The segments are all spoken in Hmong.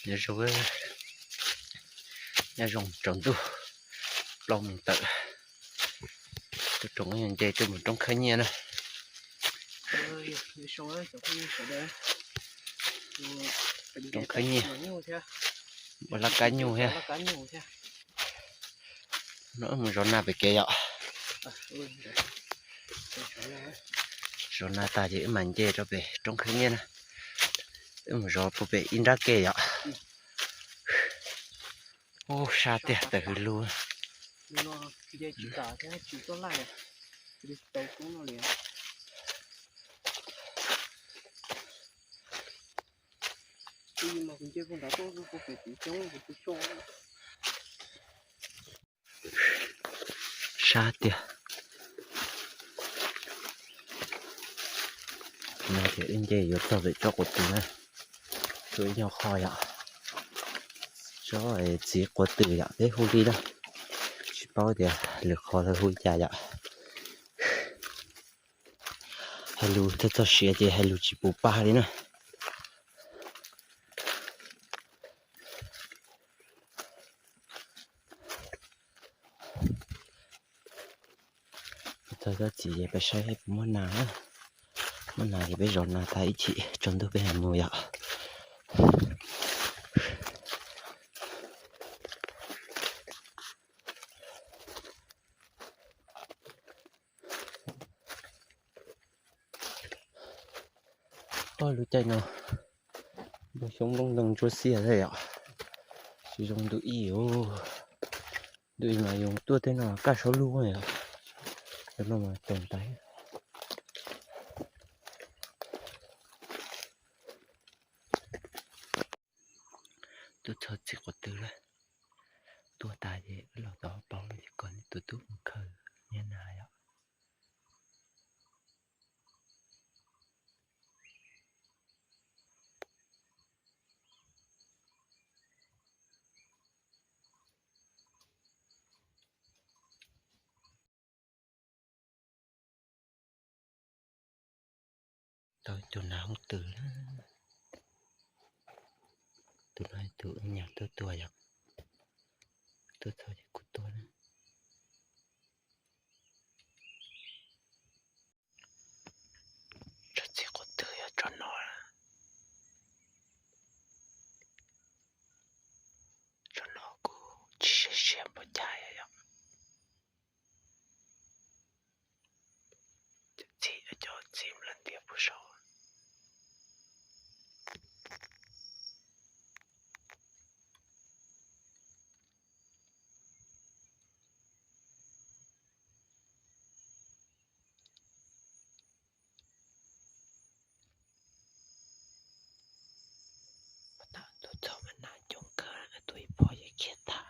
Nyob zoo, nyob zoo tsaus ntuj, plaub moos tawm, tuaj roos ib nyuag nce tuaj mus roob khawb nyiaj na. Roob khawb nyiaj, ua laj kab nyuj thiab. No wb mus zov nas pem kev yom. Zov nas tas ces wb mam nce rau pem roob khawb nyiaj na. Wb mus zov puag pem ib nrab ke yom. Ub, sab tiag, tawm hws lug. Sab tiag. No ces wb nce yuav txog pem tsob quav tws na. Tuaj ib nyuag qho yom. Tsob txiv quav tws yom, peb hu li na. Tsis paub tias lwm qhov lawv hu li cas yom. Hais lus txog txog siav ces hais lus tsis pum pa li na. Txog tsob txiv ces peb saib puas muaj nas. Muaj nas ces peb zov nas tas ib chim tsaus ntuj peb mam mus yom. Lub caij no nplooj xyoob nplooj ntoo ntsuab xiab thiab yom. Tsis zoo ntu ib os. Ntu ib mas yus tuaj tej no kaj saub lub yom. Cov no mas toom tas. Tuaj txog txiv quav tws lawm. Tuaj tas ces wb los tau pauv lawm ces kom nej tus tub mus khaws nyiaj nas yom. Tau ib tug nas hooj twm na. Tus no tus nyuam tuaj tua yom. Tuaj txog ces kuv tua na. Tsob txiv quav twg yog tsob no. Tsob no kuj tsis siav siav npaum cas yom. Cov txiv, cov txiv nplawg ntiav puag saud. Tuaj txog mas nas coob kawg, tuaj ib pob yeej khiav tag.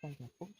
tais los poob.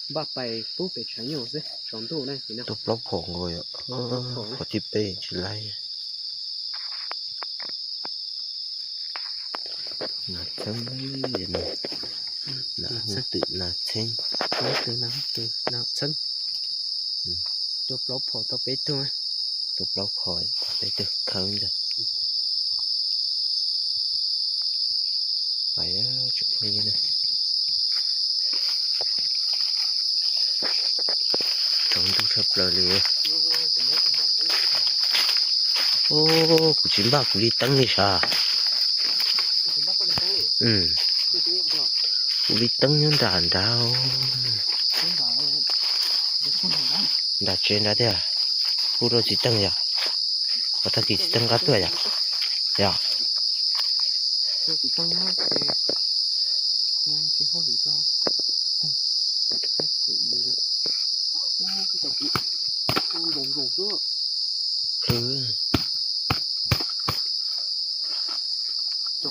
Npaj pais pub pem tshav nyuj xwb, tsaus ntuj na. Tuaj plaub phom nkaus yom, phom thib peb tsis laib. Nas txheeb, nas huv twm nas txheeb. Nas txheeb. Tuaj plaub phom tau peb tug. Tuaj plaub phom tau peb tug khawb ntag. Pais tsoom phooj ywg na. Tsaus ntuj tshaj plaws li. Kuv tsis npaj kuv li teeb li sav. Kuv li teeb nyob nram nrad. Nram tsev nrad tiag. Hu rau txiv teeb yom. Ua tag kis txiv teeb nqa tuaj yom. Yog. Cov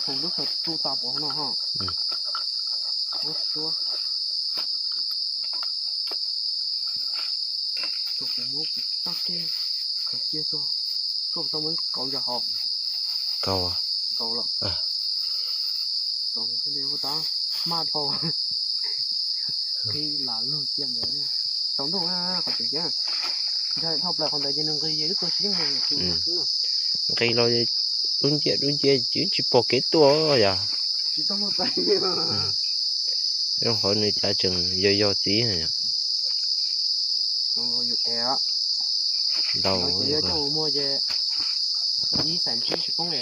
khoom lub qhov tu tas pov no ho. Ua suab. Cov khoom muab kuv tag keg khaws cia tso. Koj tau muab kaus ntsa hov. Kaus. Kaus los. Kaus thiaj li ua tab hmaj dhau. Qhib lam lug cia ntawd. Tsaus ntuj na qhov tseem cia. Ntshai dhau plaws qhov ntawd ces nws nqis ces wb tuaj siv yeej. Nqis los dub ncia dub ncia tsis pom kev tuaj yom. Zoo qhov nws cav tseem yog yog txiv yom. Ntau. Ib xas ntsib tsis poob li.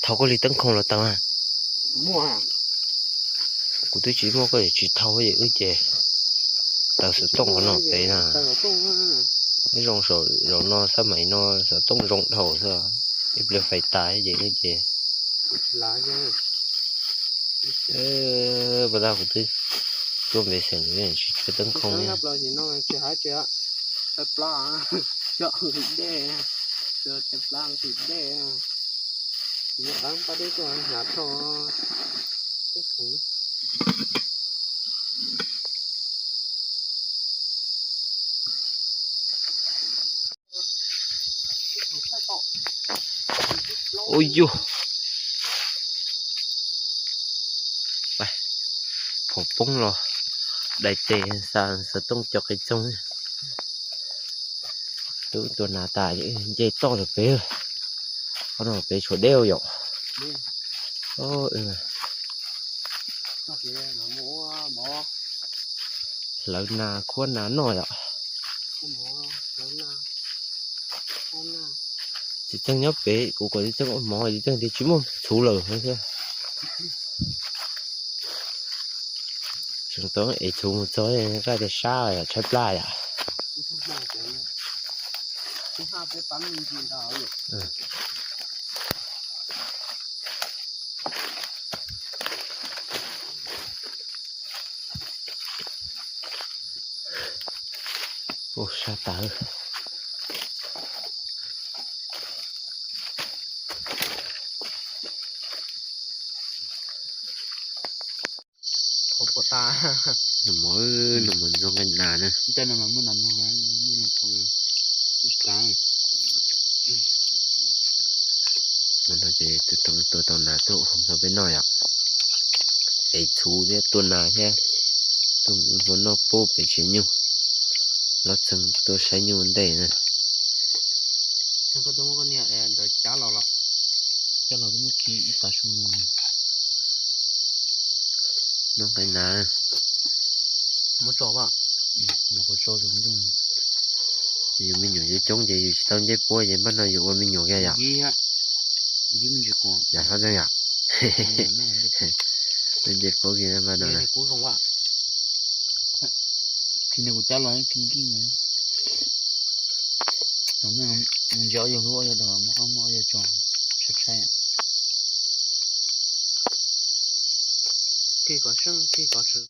Thau koj li teeb khoom los tau. Kuv twb tsis muaj koj tsis thau wb ces taws xov tooj qhov no pem na. Zoo zaum no xab maim no xov tooj zoo dhau xwb, ib pliag fais tas ces wb ces. Pas tag kuv twb tuaj npe xeem tsis tshuav teeb khoom li. Ua yug. Phom poob los dai tes xa xov tooj co qis txoog. Tua nas tas nce toj rau pem, qhov no pem tshuav deb yom. Hlawv nas khuab nas noj yom. Txiv Txeeg nyob pem, kuv kom Txiv Txeej ua mov, Txiv Txeej tias tsis muaj txhuv lawm thiab. Tseem tau ev txhuv mus txog, koj tias sab yom, tshaib plab yom. Ua sab tawv. Nws mov, nws mov ntxuag nqaij nas na. Mus no ces tus tseem tua tau nas tuaj ua mov peb noj yom. Ev txhuv thiab tua nas thiab, tuaj ua mov noj pub pem tsev nyuj. Hlob Txeeg tuaj saib nyuj ua ntej na. Cab los, cab los twb muab khi ib tag su mus. Noj nqaij nas. Muab tso, noj qhuav tso zoo ntuj. Yus me nyuam coob coob ces yus tsis tau ncej puab ces npaj no yus ua me nyuam kiag yom. Yam Hlob Txeeg yom. Ncej puab kiag npaj no. Kuv cab los khi nkij, ntsia ob yawg hlub ob yawg dag, muab qab muab ob yawg tso, tshaib tshaib. Khi kom seej, khi kom tsw.